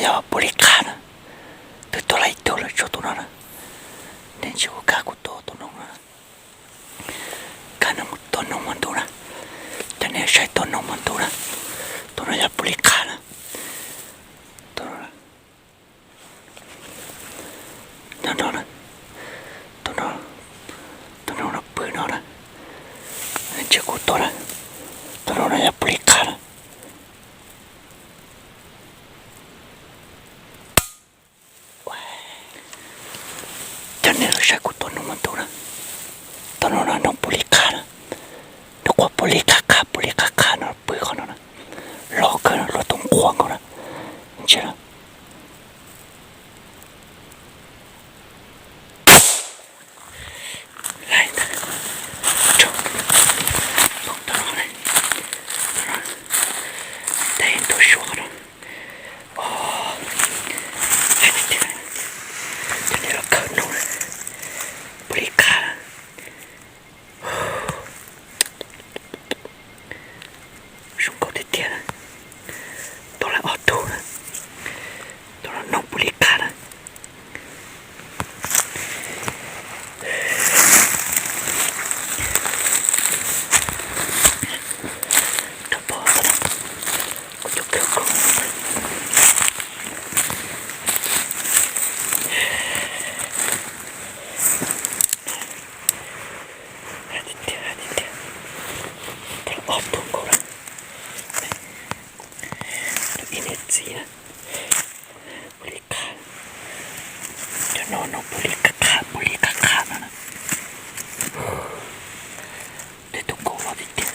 Yog puv li qha na. Twb tuag lawm ib tug lawm, tshuav tus no na. Neb ntshe kuv kab kuv tua tus noog na. Kab noog, tua noog mas ntuj na. Cov nej saib, tua noog mas ntuj na. Tus no yog puv li qha na. Tus no, tus no, tus no, tus no pw no na. Ntshe kuv tua na. Tus no no yog puv li qha na. Cov nej los saib kuv tua noog mas ntuj na. Tus no no noog puv li qha na. Nws quaj puv li qha qha, puv li qha qha no, pw qhov no na. Loj kawg na, luaj tus nqua nkaus na. Ntshe na. Laib ntag. Tso, poob tau no ne. Teb ntua suav no. Cov nej los kawm noog na. Puv li qha na. Zoo nkauj tiag tiag na. Tua lawm ob tug na. Tus no noog puv li qha na. Rau pom kuv tus kawg kawg. Hais tiag tiag, hais tiag tiag. Ob tug nkaus lawm. Tus ib niam txiv na. Puv li qha. Cov no no puv li qha qha, puv li qha qha no na. Tej tus kaus loj tiag tiag.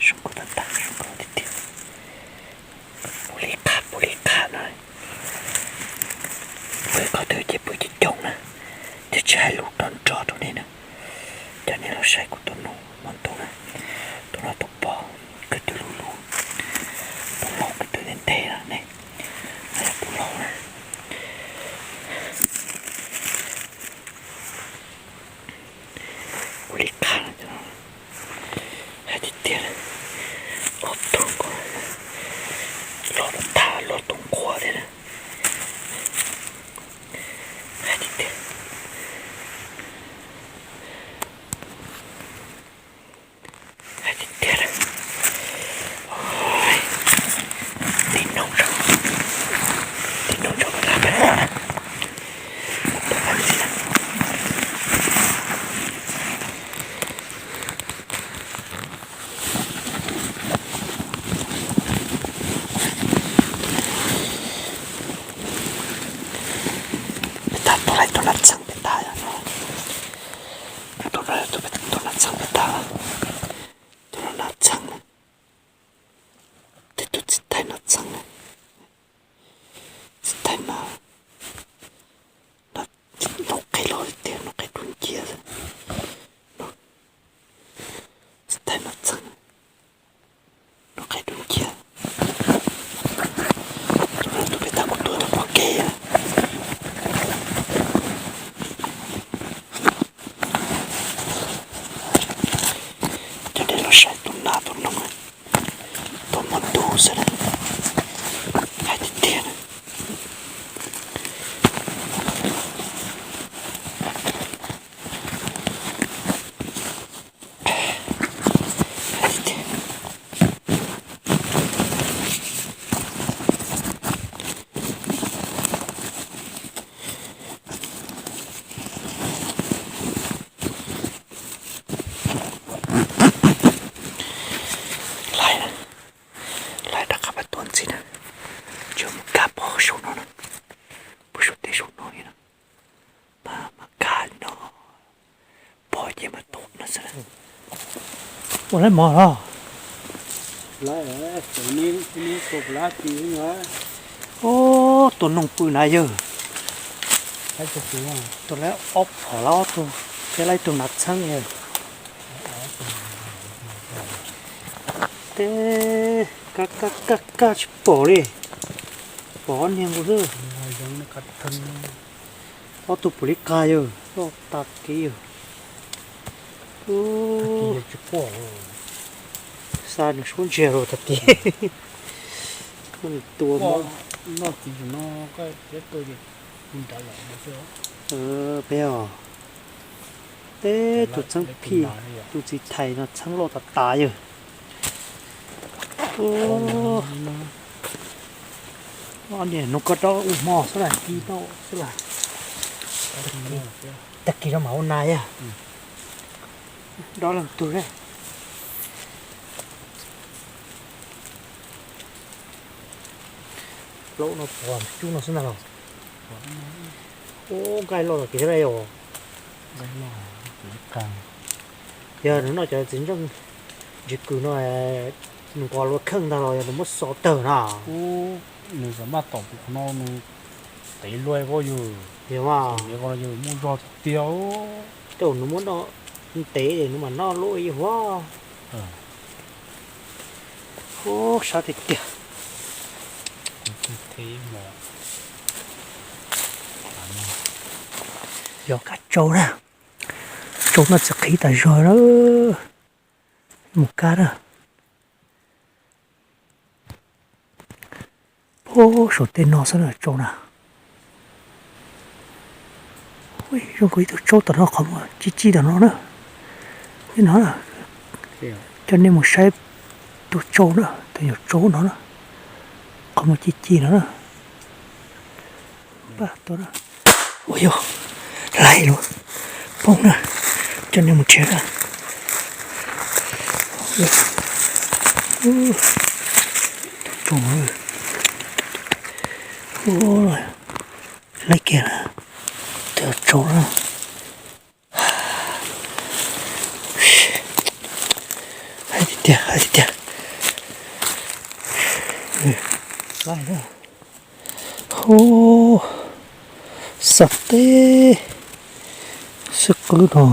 Zoo nkauj tag tag, zoo nkauj tiag tiag. Puv li qha, puv li qha no. Pw qhov twg ces pw coob coob na, thiaj tsis hais lus nrov nrov rau nej na. Cov nej los saib kuv tua noog mas ntuj na. Tus no tus pog, ko tw lug lug. Tus laug ko tw ntev ntev na ne. Tus laug na. Puv li qha, hais tiag tiag, ob tug nkaus, loj tag, loj tus nqua thiab na. Hais tiag tiag. Hais tiag tiag. Tig noog tso, tig noog tso, peb lam peb lam na. Peb tag tuaj lawm, tus nas txheeb peb tag no. Tus nas txheeb peb tag, tus no nas txheeb na. Tej tus txiv taig nas txheeb na. Txiv taig nas, nas qe loj tiag, nas qe dub nciab xwb. Txiv taig nas txheeb, nas qe dub nciab. Tus no tus peb tag kuv tua tau pom kev na. Cov nej los saib tus nas tus noog, tua mas ntuj xwb na, hais tiag tiag na. Laib, laib rov qab pab tuaj ntxiv na. Tsis mus kab pog saum no na, pog saum tej saum no li no. Mas, mas kab li no, pog ces mas tuaj no xwb. Ua laib mov los? Ub, tua noog pw na yawg. Tua lawm ob phom lawm ob tug, thiab lawm ib tug nas txheeb yawg. Tej kab kab kab kab tsis pom li. Pom ob niag nkaus xwb. Ob tug puv li qha yawg, loj tas kev yawg. Xa nws suab ntsiag rau tag tiag. Tua mob. Peb os, teb tus txheeb phij, tus txiv thais no txheeb loj tas tas yawg. Niam nug koj dob ua hmo xwb las, ci tau xwb las. Tag kis rau mam ua nas yog. Dob leej tug. Plaub no pom cub no xwb ntag los. Ub, nqaij loj los kev thiab os. Yog nws noj cov txiv ntseej ntsis kws no, nws nqos lua kheej ntag los yog nws muab xo tawg na. Nws xam maj tom kuv qhov no nws tev luaj pob yus. Yog mas, yus muaj zog tiag tiag. Tej zaum nws muab noj ntev es nws mam noj luaj ib huab. Ub, sab tiag tiag. Yog kab tsau na, tsau no txiv qhiv tas zog na. Mus kab na. Puag saum tej no xwb na tsau na. Zoo nkaus ib tug tsaub tom no qhov muag ci ci tom no na. Tej no, coj nej mus saib tus tsau na, tus nyuam tsau no na, qhov muag ci ci no na. Pab tua na. Ua yog laig lawm, poob na, coj nej mus nrhiav na. Tus tsau, laig kiag na, tus tsau na. Hais tiag tiag, hais tiag tiag. Hu, xav teb xwb qwb no,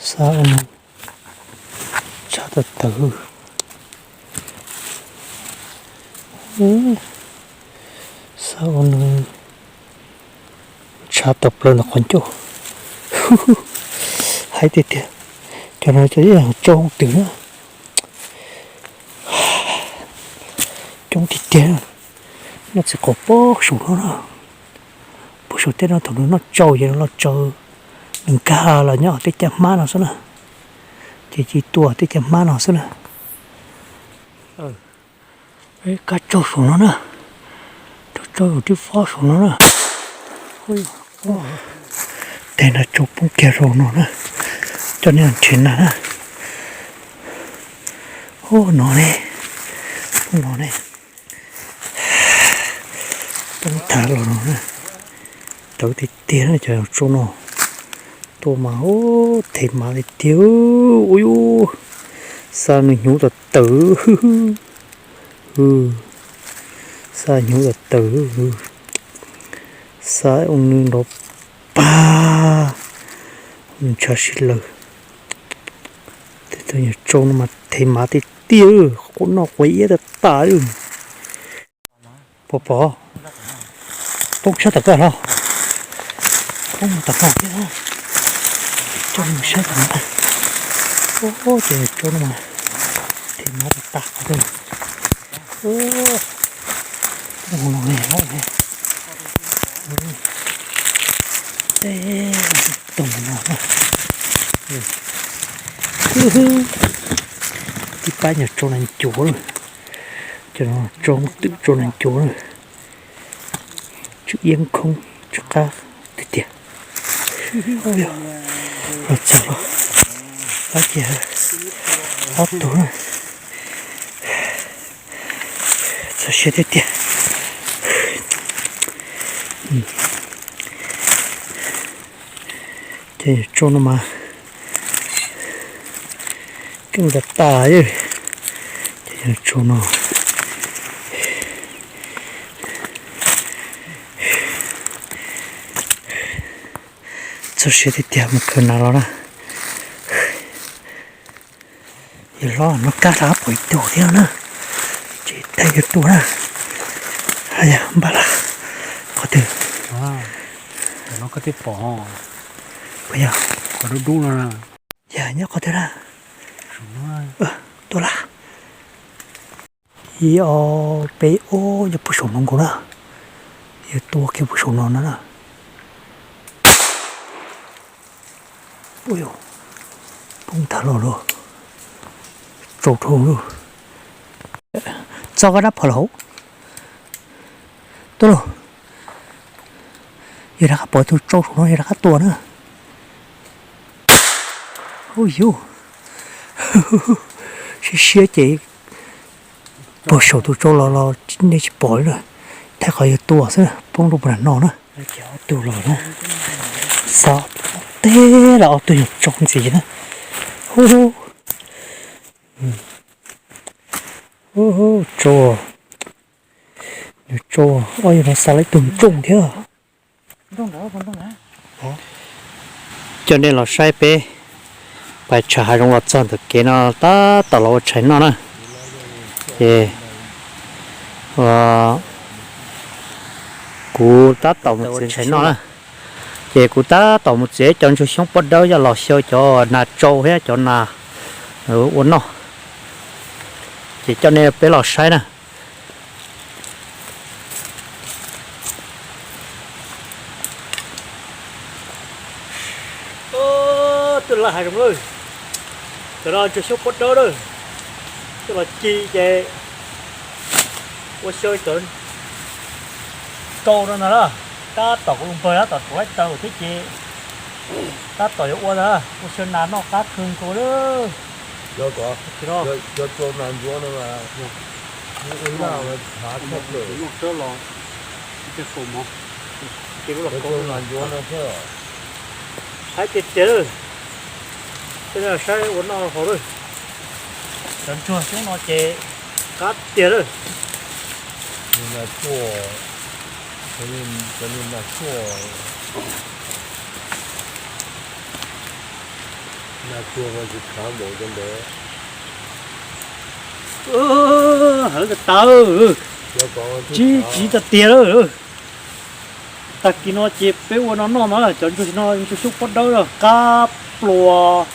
xav ua nws ntshav tawv tawv, xav ua nws ntshav tawm plaws ntawm qhov ncauj. Hais tiag tiag, cov no cov tsau twm na. Coob tiag tiag, noj txiv qaub puag saum no na. Puag saum tej no thaum nws noj tsau ces nws los tsaws, nws nkag los nyob tej caj hmab no xwb na. Ces ci tua tej caj hmab no xwb na. Kab tsau saum no na, tsau tsau tib fob saum no na. Tej no tsau poob kiag rau no na, coj nej nrhiav nas na. Ub, no ne, no ne, poob tag los no na. Tawv tiag tiag na cov tsau no, tua mas ub, thev mav tiag tiag. Ub, xa nws hnyuv tawv tawv. Xa hnyuv tawv tawv. Xa ua nws nrov pag, nws ntshav sib laws. Tej tus nyuam tsau no mas thev mav tiag tiag, quav noj quav iab tas tas li. Pom pom, poob sab tom koj los, poob mus tom koj thiab, coj mus saib tom no. Ub, ces tsau no mas thev mav tas tas qhov twg. Ub, no ne, no ne, tej tus no, tib pab nyuam tsau nas ncuav lawm, cov no tsau twm tsau nas ncuav lawm. Tsw iab khoob tsw qab tiag tiag. Los txog los, pab kiag ob tug na. Txog siab tiag tiag. Ces tsau no mas keej tas tas, ces tsau no txog siab tiag tiag mus khaws nas los na. Yog hlob no kab rov pom ib tug thiab na, ces thaij yus tua na. Yog npaj las qhov twg? Yog, yog nyob qhov twg na? Tuaj lawm. Ib ob peb, ub, yog puag saum no nkaus na. Yog tua kiag puag saum no na. Poob tag los lawm. Tsau dhau lawm. Txog koj rab phom los hauv. Tuaj lauj. Yog rov qab pom tus tsau saum no yog rov qab tua na. Ub yuv, siab siab ces puag saum tus tsau los los nej tsis pom li na. Thaij qhov yog tua xwb, poob rau puag nram no na. Ob tug los na, xav teb los ob tug nyuag tsau ntxiv na. Hu hu, hu hu, tsau, nyuag tsau, ob yog no xa lawm ib tug ntsooj thiab. Coj nej los saib peb pais tsham hav zoov los txog ntawm kev no tab tom los ua tshais noj na. Ces kuv tab tom mus txiav ntshais noj na. Ces kuv tab tom mus txiav cov ntsuag xyoob pob dawb coj los xyaw cov nas tsau thiab cov nas ua noj. Ces coj nej peb los saib na. Twb laj hav zoov lawm. Cov no ntsuag xyoob pob dawb lawm. Coj los ci ces ua xyaw cov tsau no ntag na. Tab tom kuv npawg tab tom rauv laib taws thiab ces tab tom yuav ua ntag, ua xyaw nas noj qab kawg nkaus lawm. Haib tiag tiag lawm. Coj nej saib ua noj haus lawm. Cov ntsuag xyoob no ces qab tiag lawm. Hawv tas tas, tsib tsiv tas tiag lawm. Tag kis no ces peb ua no noj mas cov ntsuag no ntsuag xyoob pob dawb qab pluas,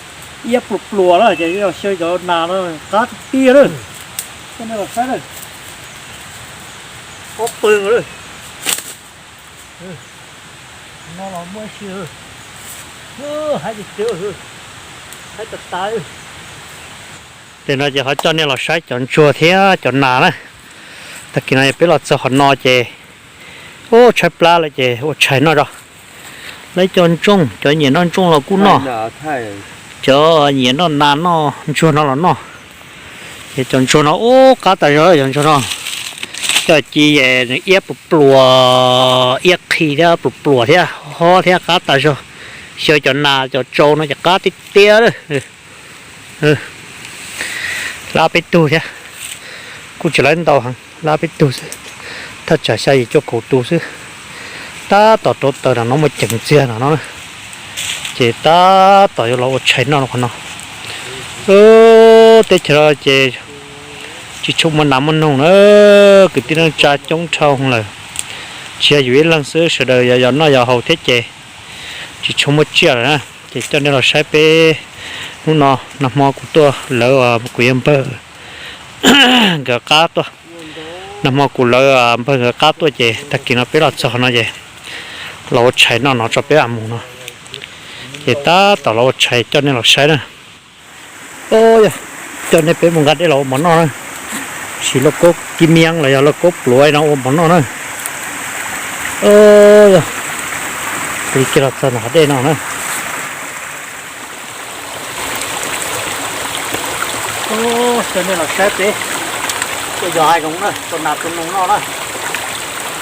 iab pluas pluas lawm ces yog xyaw cov nas no qab tiag tiag lawm. Coj nej los saib lawm. Ob pawg lawm. No los muaj ib si, haib tiag tiag, haib tas tas. Ces no ces ho coj nej los saib cov ntsuag thiab cov nas na. Tag kis no peb los txog qhov no ces ub tshaib plab lawm ces ua tshais noj tso. Lawv cov ntsooj, cov nyiam noj ntsooj los kuj noj, cov nyiam noj nas noj ntsuag no los noj. Ces cov ntsuag no ub qab tas zog, cov ntsuag no coj ci nws iab pluas pluas, iab qhi thiab pluas pluas thiab hob thiab qab tas zog. Xyaw cov nas cov tsau no ces qab tiag tiag lawm. Lab peb tug thiab, kuj tsis lawv ntau heev, lab peb tug xwb. Thaj tsam xya yim cuaj kaum tus xwb. Tab tom rauv taws no, no muaj ceem txiag no no na. Ces tab tom yuav los ua tshais noj qhov no. Teb chaws no ces tsis tshua muaj nas muaj noog na, kwv tij neej tsa coob dhau lawm. Tsis yog yus ib leeg xwb, sawv daws yog yog noj yog haus thiab ces tsis tshua muaj tsiaj lawm na. Ces coj nej los saib peb hnub no, nag hmo kuv tuaj lawv, kuv yawg npawg nkawd qab tuaj. Nag hmo kuv lawv npawg nkawd qab tuaj ces tag kis no peb los txog no ces los ua tshais noj no tso peb mam mus no. Ces tab tom los ua tshais coj nej los saib na. Yog coj nej peb mus nqa dej los ua mov noj na. Siv lauj kaub kib miab los yog lauj kaub pluav no ua mov noj na. Yog li kiag los txog ntawm hav dej no na. Coj nej los saib peb tuaj yos hav zoov na, tua nas tua noog noj na.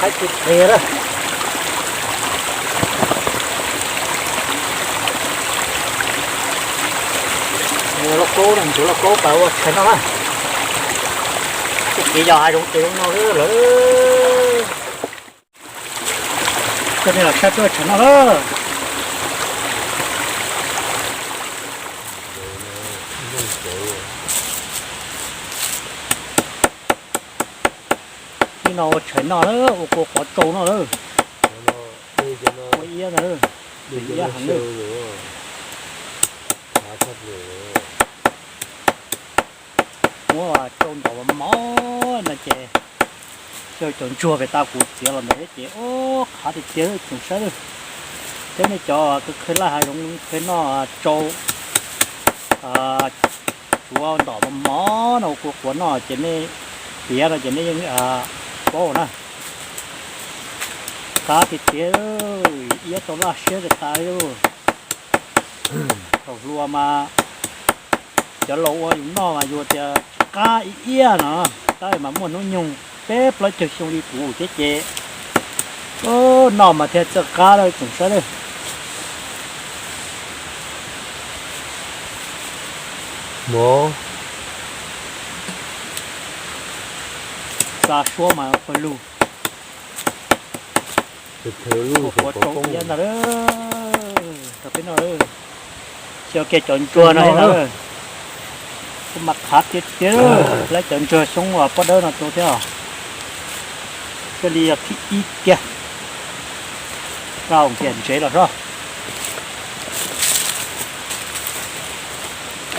Haib tiag tiag na. Lauj kaub no, tus lauj kaub pas ua tshais noj na. Tej kev yos hav zoov ces zoo no lawm. Coj nej los saib peb ua tshais noj lawm. Ib no ua tshais noj lawm, ua kua qhov tsau noj lawm. Ua iab ntag, iab heev lawm. Muab tsau ntom mos mos no ces, xyov cov ntsuag pem tas kuv txiav los ntawd thiab ces, o, qhav tiag tiag tsoom saib lawm. Thiab nej cov kheev laj hav zoov kheev noj tsau tsuav ntom mos mos no ua kua quav noj ces nej piav no ces nej yeej paub na. Qab tiag tiag, iab tau laj siab tas tas li. Thaum hluas mas cov laus ua yus noj mas yus tias qab ib iab no, tab mas muaj hnub nyoog peb plaub caug xyoo li kuv thiab ces, noj mas thiaj txawj qab lawm tsoom saib lawm. Mov xa suab mas pawg lug. Ua tsau iab ntag, rau peb noj. Xyov kiag cov ntsuag no thiab ntag, kuv mas qhav tiag tiag, laib cov ntsuag xyoob uas pob dawb no rau thiab. Thiaj li yog thib ib kiag, rau kiag ntsev los soj.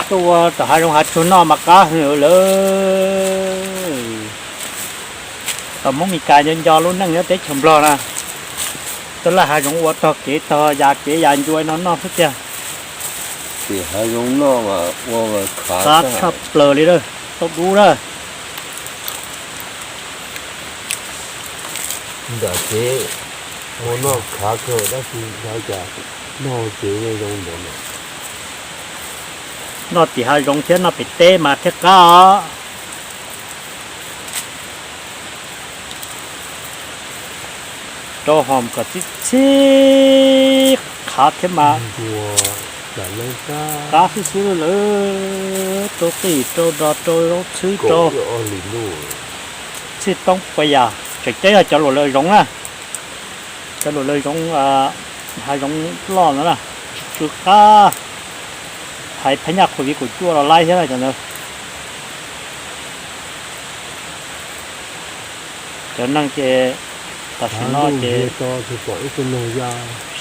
Tuaj ua tom hav zoov hav tsuag noj mas qab hwv lawm. Tom Hmoob Mes Kas nco nco lub neej nyob teb chaws Nplog na, tuaj laj hav zoov ua tog kev tog ya kev ya ncua no noj xwb tiag. Tim hav zoov noj mas ua qab tshaj plaws li lawm, tau dub lawm. Nram kev ua noj qab kawg tab sis xyov cas noj kev zoo ntawd na. Noj tim hav zoov thiab noj pem teb mas thiaj qab os. Rau hom kom txhib txhib qhav thiab mas qab xwb xwb lawm. Rau qij rau dos rau zaub txhwb rau txhij toob puas yam. Tseem ceeb yog cov luam lawv zoov na, cov luam lawv zoov, hav zoov loj no na, tsis tsw qab. Hais phab nyaj qhuav viv kaum cuaj los laib thiab cov ntawd. Cov neeg ces tam sim no ces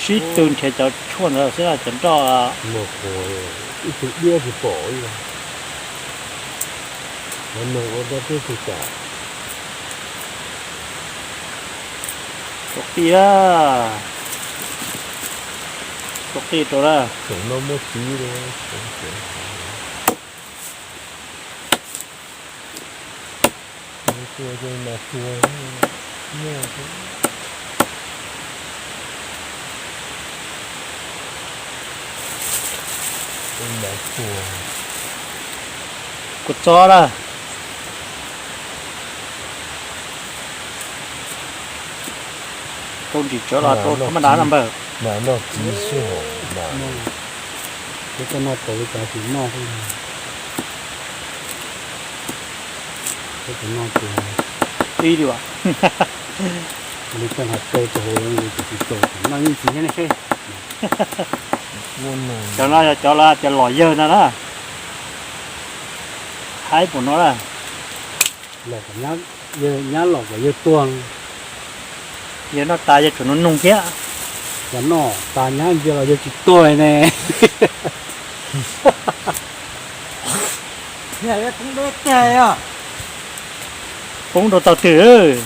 sib tw nrhiav cov tshuaj ntawd xwb, cov nroj ib tug diab tsis pom. Cov neeg ua dab teb tsis pom. Rau qij, rau qij rau na. Kuv txob lawm. Rau ntsis tsawv los rau thab maj dab no npawg. Peb koj noj tau li cas tsis noj xwb. Peb tsis noj ces ib li as. Li koj hais rau rau hauv ces tsis rau, noj yeej tsis nyob nej seb. Cov no yog cov lawv tias lom yawg ntag na. Haib puas no na. Nyab los kom yawg tuag. Yawg noj tas yawg tsuas nug nug thiab. Yog noj tas nyab ntsia los yawg tsis tuag li ne. Poob deb tiag. Poob rau tog twg?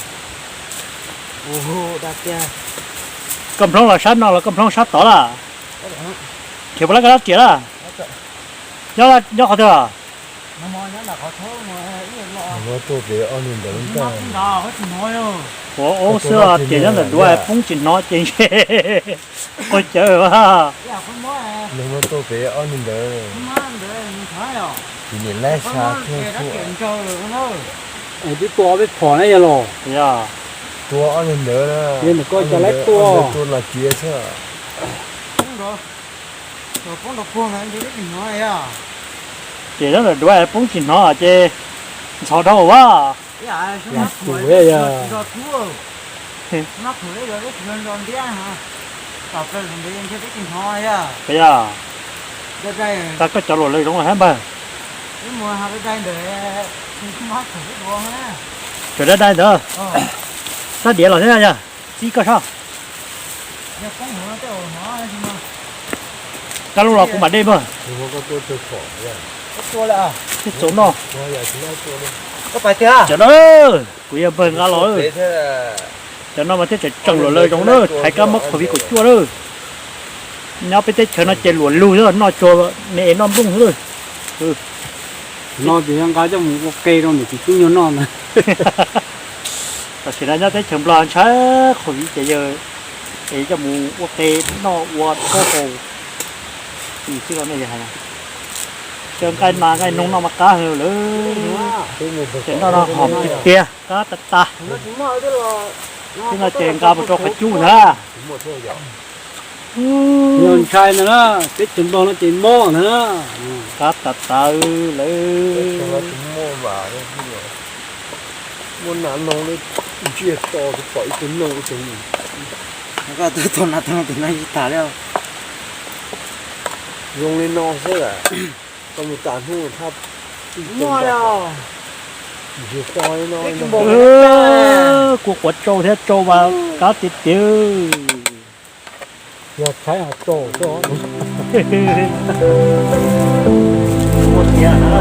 Koj nplhob los sab no los koj nplhob sab tod lawm? Khiav puas lab koj lab riam lawm? Nyob qhov twg? Ua ob xwb tias nyob ntawm duav poob tsis hnov ces ntshe quaj cawv. Twb tua peb phom na yog los? Tua ob neeg ntawd na. Yog ntawm koj cov laib tua, tua los tiav xwb. Ces nyob ntawm duav poob tsis hnov ces ntxhov dhau as. Yog, tas koj cov luam lawv zoov los hab npawg. Cov dai dai ntawd, sab diav los thiab yog, txib koj sab. Kab lub los kuv mam dej npawg. Thiaj txaus noj. Cov no, kuv yog npawg nqa los. Cov no mas thiaj tseem tseem luam lawv zoo na, thaiv kab mob covid kaum cuaj na. Nyob peb teb chaws no ces luam lug xwb, noj tsuag me es noj nplooj xwb. No ces yog nqa coj mus ua qe rau niam txiv tub nyuag noj ntag. Tam sim no nyob teb chaws Nplog ntshai covid ces yawg es coj mus ua qe noj ua taub hau xwb no ne. Yog hais tias nqaij nas nqaij noog noj mas qab heev lawm. Ces noj no hom tiag tiag, qab tas tas. Thiab no ces nqa mus rau qhov cub ntag. Yog ntshai ntag na, teb chaws Nplog no ces mob ntag na. Qab tas tas lawm. Muaj nas noog, ntsiag to pom ib tug noog ib tug. Koj tau nas tau noog tus no tsis tas li. Zoo li no xwb, tau mus tas hnub thab. Ntsiag to li no. Kuv quav tsau thiab tsau mas qab tiag tiag. Yog tshaib ho tsau xwb. Muaj tiag na.